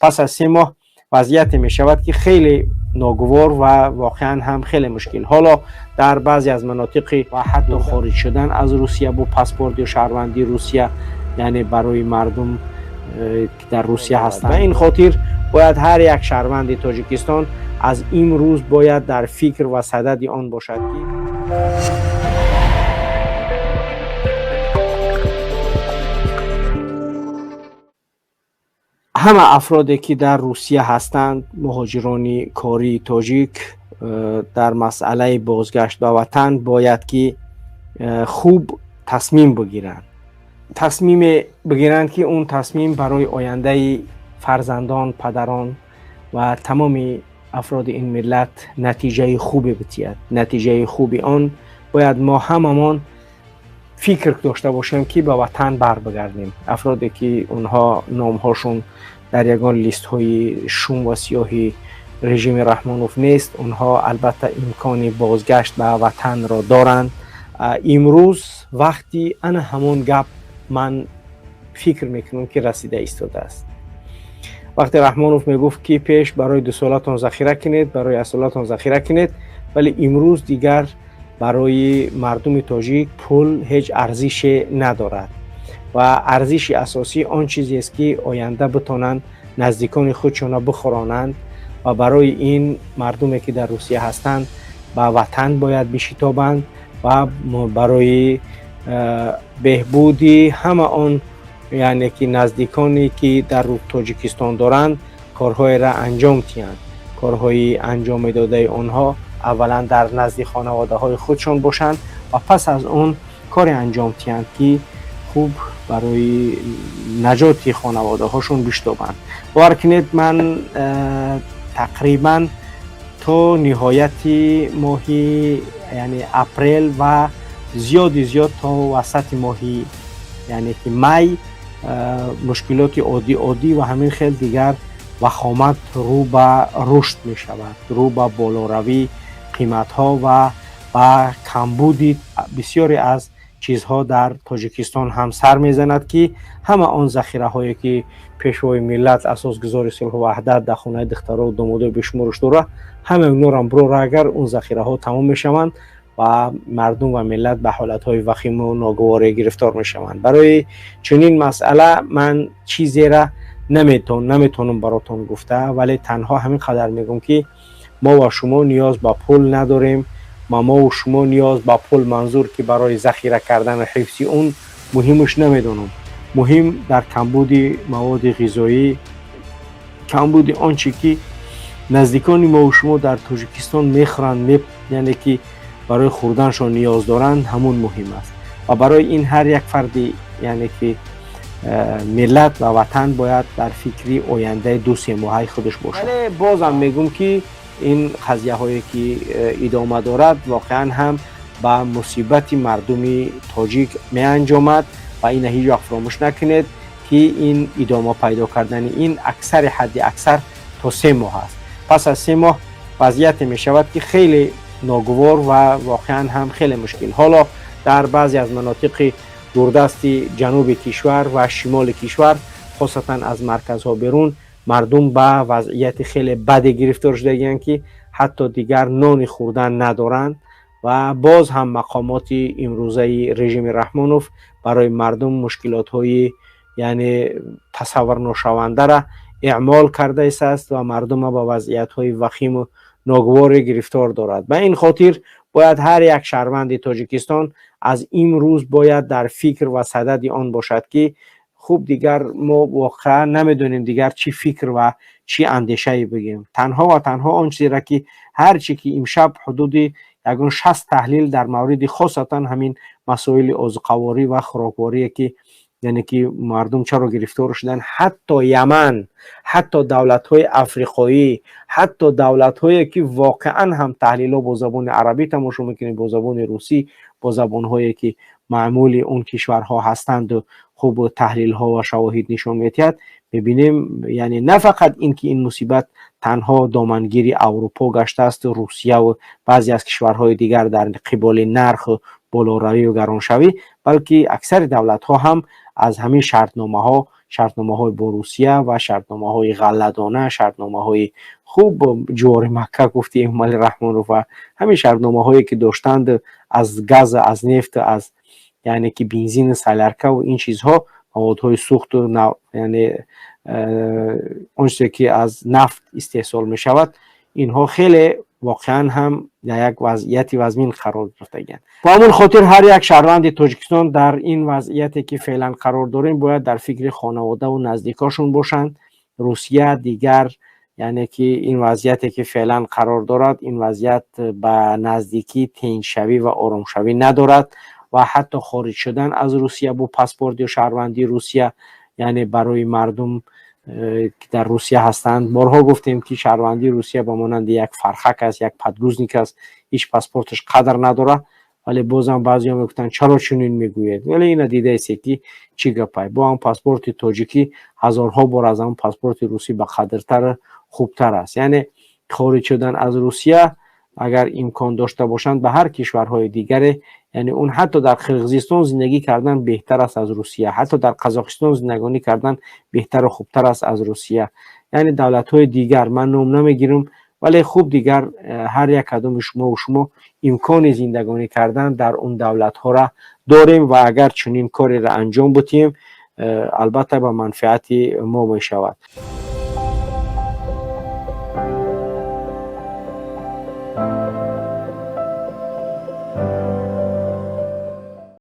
Пас аз 3 моҳ вазъияте мешавад, ки хеле ногувор ва воқеан ҳам хеле мушкил. Ҳоло дар баъзе аз манотиқи ва ҳатто хориҷ шудан аз Русия бо паспорт ё шаҳрвандии Русия, яъне барои мардум, ки дар Русия ҳастанд. Ба ин хотир бояд ҳар як шаҳрванди Тоҷикистон аз имрӯз бояд дар фикр ва садади он бошад, ки ҳама афроде, ки дар Русия ҳастанд, муҳоҷирони кории тоҷик, дар масъалаи бозгашт ба ватан бояд ки хуб тасмим бигиранд, тасмиме бигиранд, ки он тасмим барои ояндаи фарзандон, падарон ва тамоми афроди ин миллат натиҷаи хубе битиҳад. Натиҷаи хуби он бояд мо ҳамамон фикр дошта бошем, ки ба ватан барбигардем. Афроде, ки онҳо номҳошон дар ягон листҳои шум ва сиёҳи режими Раҳмонов нест, онҳо албатта имкони бозгашт ба ватанро доранд. Имрӯз вақти ана ҳамон гап, ман фикр мекунам, ки расида истодааст. Вақте Раҳмонов мегуфт, ки пеш барои 2 солатон захира кунед, барои 1 солатон захира кунед, вале имрӯз дигар барои мардуми тоҷик пул ҳеҷ арзише надорад ва арзиши асосӣ он чизест, ки оянда битонанд наздикони худшонро бихӯронанд. Ва барои ин мардуме, ки дар Русия ҳастанд, ба ватан бояд бишитобанд ва барои беҳбуди ҳама он, яъне ки наздиконе, ки дар Тоҷикистон доранд, корҳоеро анҷом диҳанд. Корҳои анҷом медодаи онҳо аввалан дар назди хонаводаҳои худшон бошанд ва пас аз он коре анҷом диҳанд, ки хуб барои наҷоти хонаводаҳошон биштобанд. Бовар кунед, ман тақрибан то ниҳояти моҳи, яъне апрел, ва зиёди зиёд то васати моҳи, яъне ки май, мушкилоти оддӣ оддӣ ва ҳамин хел дигар вахомат рӯ ба рушд мешавад, рӯ ба болоравӣ қиматҳо ва ба камбуди бисёре аз чизҳо дар Тоҷикистон ҳам сар мезанад, ки ҳама он захираҳое, ки Пешвои миллат, Асосгузори сулҳу ваҳдат дар хонаи духтаро домодои бешумораш дора, ҳамаи онорам бирора, агар он захираҳо тамом мешаванд ва мардум ва миллат ба ҳолатҳои вахиму ногуворе гирифтор мешаванд. Барои чунин масъала ман чизера наметавонам баротон гуфта, вале танҳо ҳамин қадар мегӯм, ки мо ва шумо ниёз ба пул надорем ва мову шумо ниёз ба пул, манзур ки барои захира кардану ҳифзи он муҳимаш намедонам. Муҳим дар камбуди маводи ғизоӣ, камбуди он чи ки наздикони мову шумо дар Тоҷикистон мехӯранд, яъне ки барои хӯрданшон ниёз доранд, ҳамун муҳим аст. Ва барои ин ҳар як фарди, яъне ки миллат ва ватан бояд дар фикри ояндаи 2-се моҳаи худаш бошад. Вале бозам мегӯм, ки ин қазияҳое, ки идома дорад, воқеан ҳам ба мусибати мардуми тоҷик меанҷомад. Ва ина ҳеҷ вақт фуромӯш накунед, ки ин идома пайдо кардани ин аксари ҳадди аксар то 3 моҳ аст. Пас аз 3 моҳ вазъияте мешавад, ки хеле ногувор ва воқеан ҳам хеле мушкил. Ҳоло дар баъзе аз манотиқи дурдасти ҷануби кишвар ва шимоли кишвар, хосатан аз марказҳо берун, мардум ба вазъияти хеле баде гирифтор шудагианд, ки ҳатто дигар нони хӯрдан надоранд. Ва боз ҳам мақомоти имрӯзаи режими Раҳмонов барои мардум мушкилотҳои, яъне тасаввурношавандара эъмол карда истааст ва мардума ба вазъиятҳои вахиму ногуворе гирифтор дорад. Ба ин хотир бояд ҳар як шаҳрванди Тоҷикистон аз имрӯз бояд дар фикр ва садади он бошад, ки хуб дигар мо воқеан намедонем дигар чӣ фикр ва чӣ андешае бигем. Танҳо ва танҳо он чизеро, ки ҳар чӣ ки имшаб ҳудуди ягон 60 таҳлил дар мавриди хосатан ҳамин масоили озуқаворӣ ва хӯрокворие, ки яъне ки мардум чаро гирифтор шуданд, ҳатто Яман, ҳатто давлатҳои африқоӣ, ҳатто давлатҳое, ки воқеан ҳам таҳлилҳо бо забони арабӣ тамошо мекунем, бо забони русӣ, бо забонҳое, ки маъмули он кишварҳо ҳастанду хуб таҳлилҳо ва шавоҳид нишон медиҳад, мебинем, яъне на фақат ин ки ин мусибат танҳо домангири Аврупо гаштаасту Русияву баъзе аз кишварҳои дигар дар қиболи нарху болоравию гароншавӣ, балки аксари давлатҳо ҳам аз ҳамин шартномаҳо Шартномаҳои бо Русия ва шартномаҳои ғалладона, шартномаҳои хуб, ҷувори Макка, гуфти Эмомалӣ Раҳмонов, ва ҳамин шартномаҳое, ки доштанд аз газ, аз нефт, аз, яъне ки, бензину соляркаву ин чизҳо, маводҳои сӯхту, яъне он чизе, ки аз нафт истеҳсол мешавад, инҳо хеле воқеан ҳам дар як вазъияти вазмин қарор гирифтагианд. Ба ҳамон хотир ҳар як шаҳрванди Тоҷикистон дар ин вазъияте, ки феълан қарор дорем, бояд дар фикри хонаводаву наздикошон бошанд. Русия дигар, яъне ки, ин вазъияте, ки феълан қарор дорад, ин вазъият ба наздикӣ тинҷшавӣ ва оромшавӣ надорад ва ҳатто хориҷ шудан аз Русия бо паспорт ё шаҳрвандии Русия, яъне барои мардум, ки дар Русия ҳастанд, борҳо гуфтем, ки шаҳрвандии Русия ба монанди як фархак аст, як подгузник аст, ҳеҷ паспорташ қадр надорад. Вале бозам баъзеҳо мегуфтанд: «Чаро чунин мегӯед?» Вале ина дидаесте, ки чӣ гапай, бо ҳам паспорти тоҷикӣ ҳазорҳо бор аз ҳамн паспорти русӣ ба қадртар, хубтар аст. Яъне хориҷ шудан аз Русия, агар имкон дошта бошанд, ба ҳар кишварҳои дигаре, яъне он ҳатто дар Қирғизистон зиндагӣ кардан беҳтар аст аз Русия, ҳатто дар Қазоқистон зиндагонӣ кардан беҳтару хубтар аст аз Русия, яъне давлатҳои дигар ман ном намегирам, вале хуб, дигар ҳар як кадоми шумову шумо имкони зиндагонӣ кардан дар он давлатҳоро дорем ва агар чунин кореро анҷом бутиҳем, албатта, ба манфиати мо мешавад.